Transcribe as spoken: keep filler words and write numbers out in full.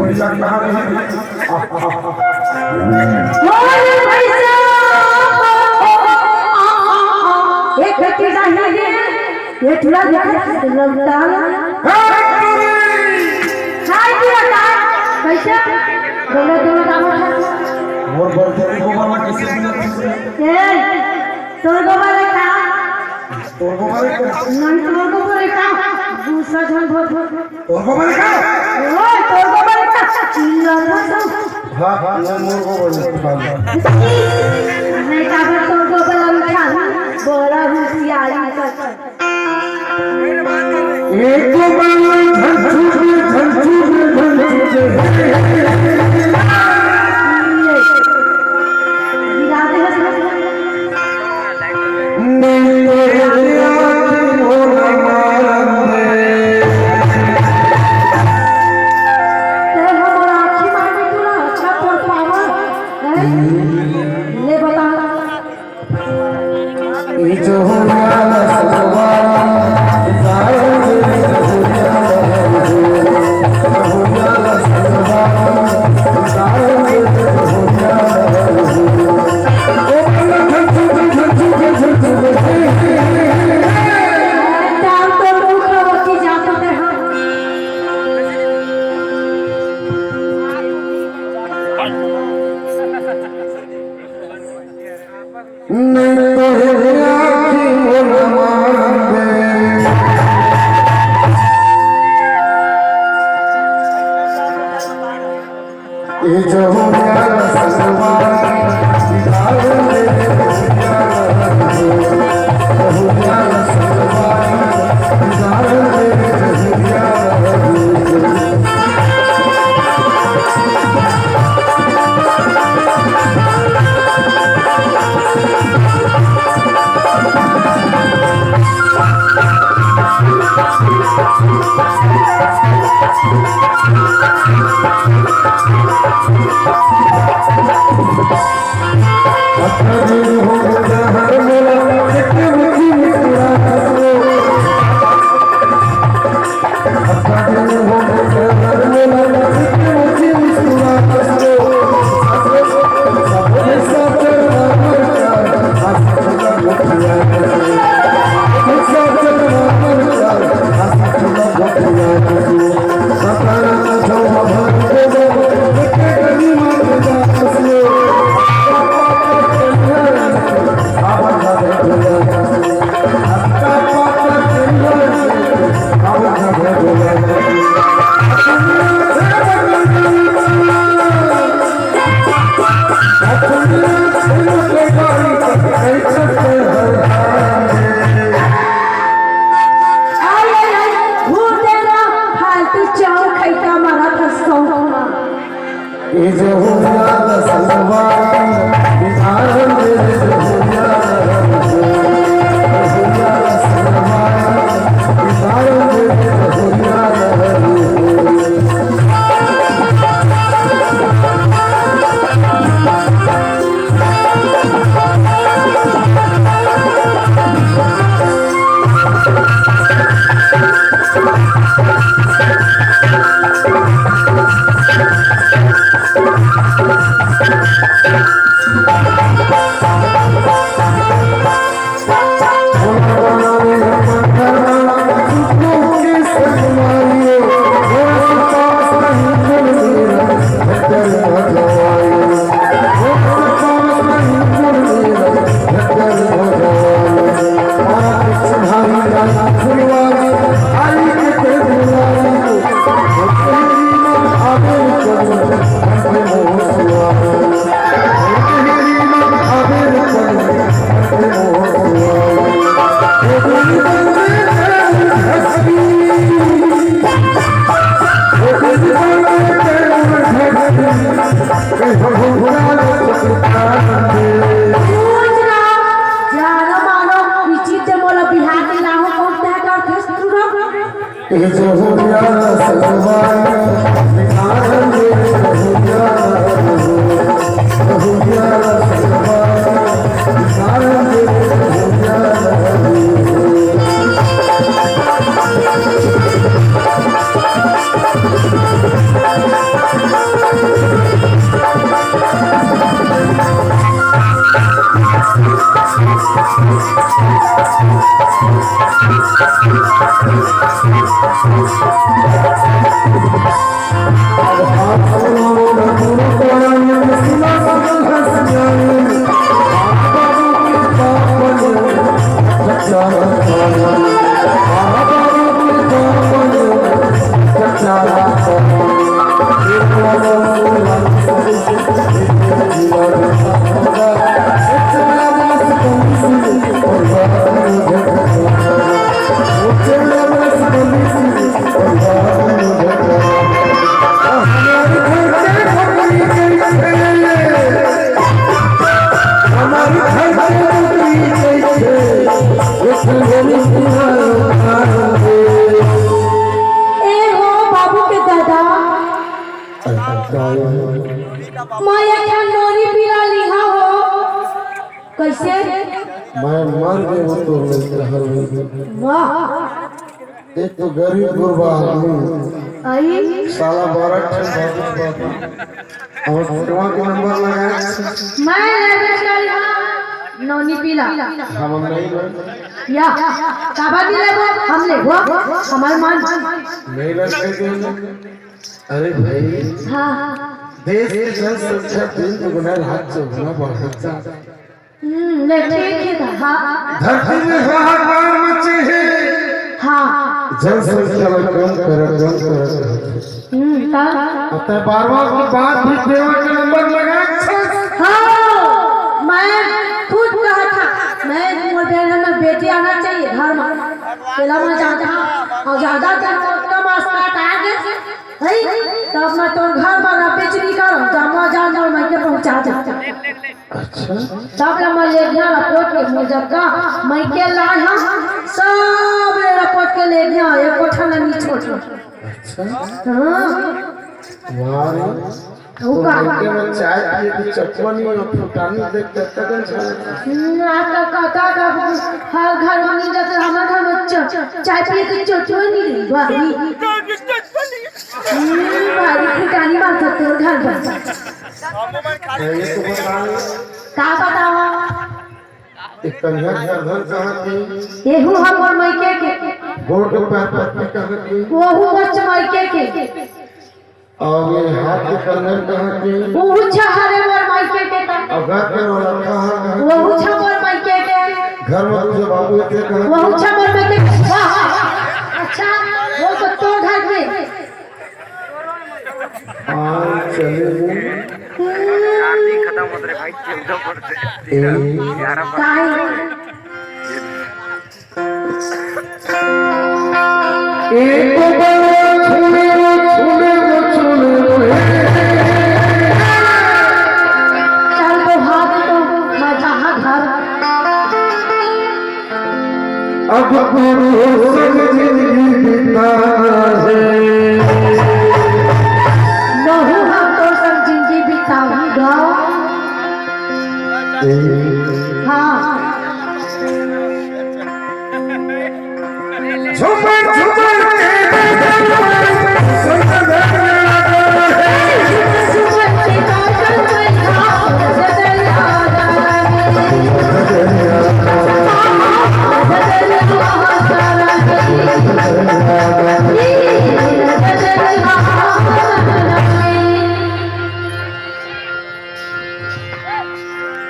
बढ़िया कहा रही। अरे भैया, एक चीज आहे रे, ये चूड़ा देखा, लमटाल। हाय दिया का? कैसे? दोनों, दोनों का बोला। मोर बर्तन को मामा कैसे दिया? ए, तोर को बोले का? तोर को बोले का? नहीं, तोर को बोले का? दूसरा झन बोल, बोल। तोर को बोले का? ओए, तोर को बोले का? चिल्ला मत। हाँ, हाँ, मैं मोर को बोले का। नहीं, काबर तोर को बोला मिठा? बड़ा होशियारी कर। एक बार झंझू रे, झंझू रे, झंझू रे। गिरा दे हंस। ते हमर आँखी मार के तोला अच्छा तोर पावर, हैं? ले बता। आई, आई, आई, भूत देखा, फालतू चौक खैता मारा था सौ। सोच रहा, जानो मानो, विचित्र मोला बिहार के लाहौर कौन तय करथे, सुनो। ए हो बाबू के दादा, मैं एक ठन नोनी पीला लिहा हो। कैसे? मैं मर गए वो तो नहीं रहल। वाह। एक तो गरीब गुरबा आदमी। आई। साला बारह ठन बाबू बाबू। और सेवा के नंबर लगाए। मैं लेबे करी हाँ नोनी पीला। हम नहीं ले। या, काबर नहीं लेबो? हम लेबो। हमार मन। नहीं लगते थे। अरे भाई। हाँ। देश के जनसंख्या दिन दुगुना रात चौगुना बढ़त जा। हम्म, ले, ठीक है था, हाँ। धरती में हाहाकार मचे है। हाँ। जनसंख्या में कम कर, कम कर। हम्म, का? अब तय बार-बार की बात भी सेवा के नंबर लगा। हाँ, मैं खुद कहा था, मैं मोर बेटा में बेटी आना चाहिए घर में। पहला मैं जाता और ज्यादा दिन कम आसपास आ गए। है? तब मैं तोर घर बर बेचनी करम, जामा जान जान मैं के पहुंचा दे। अच्छा। तब ले मैं ले गया रिपोर्ट के, मैं जब का मैं के लाए हम, सब ले रिपोर्ट के ले गया, एक कोठा नहीं छोड़। अच्छा। हाँ। वाह रे। वो तो का? इनके में चाय पिए की चटवा नहीं और फुटानी देख के तगन छा। हम्म, आजकल का, का, का, हर घर में नहीं जाते, हमारे घर में च-, चाय पिए की चटवा नहीं रही, वाह। हम्म, भारी फुटानी मार सकते हो घर पर। ये तो बताओ। का बताओ? एक कन्या गर्दन कहाँ की? एहू हमर मायके के। गोड़ के पैर पत्ती कहाँ की? ओहू बच मायके के। और ये हाथ के कंगन कहाँ की? ओहू छा हरे मोर मायके के ता। और घर के नौलखा हार कहाँ की? ओहू छा मोर मायके के। घर में तुझे बाबू थे कहाँ की? ओहू छा मोर मायके के। वाह, वाह। अच्छा, वो तो तोर घर के। हाँ, चले वो। चार्जिंग खत्म होत रहे भाई, चौदह परसेंट। ए, ग्यारह परसेंट। काहे? एक बार फिर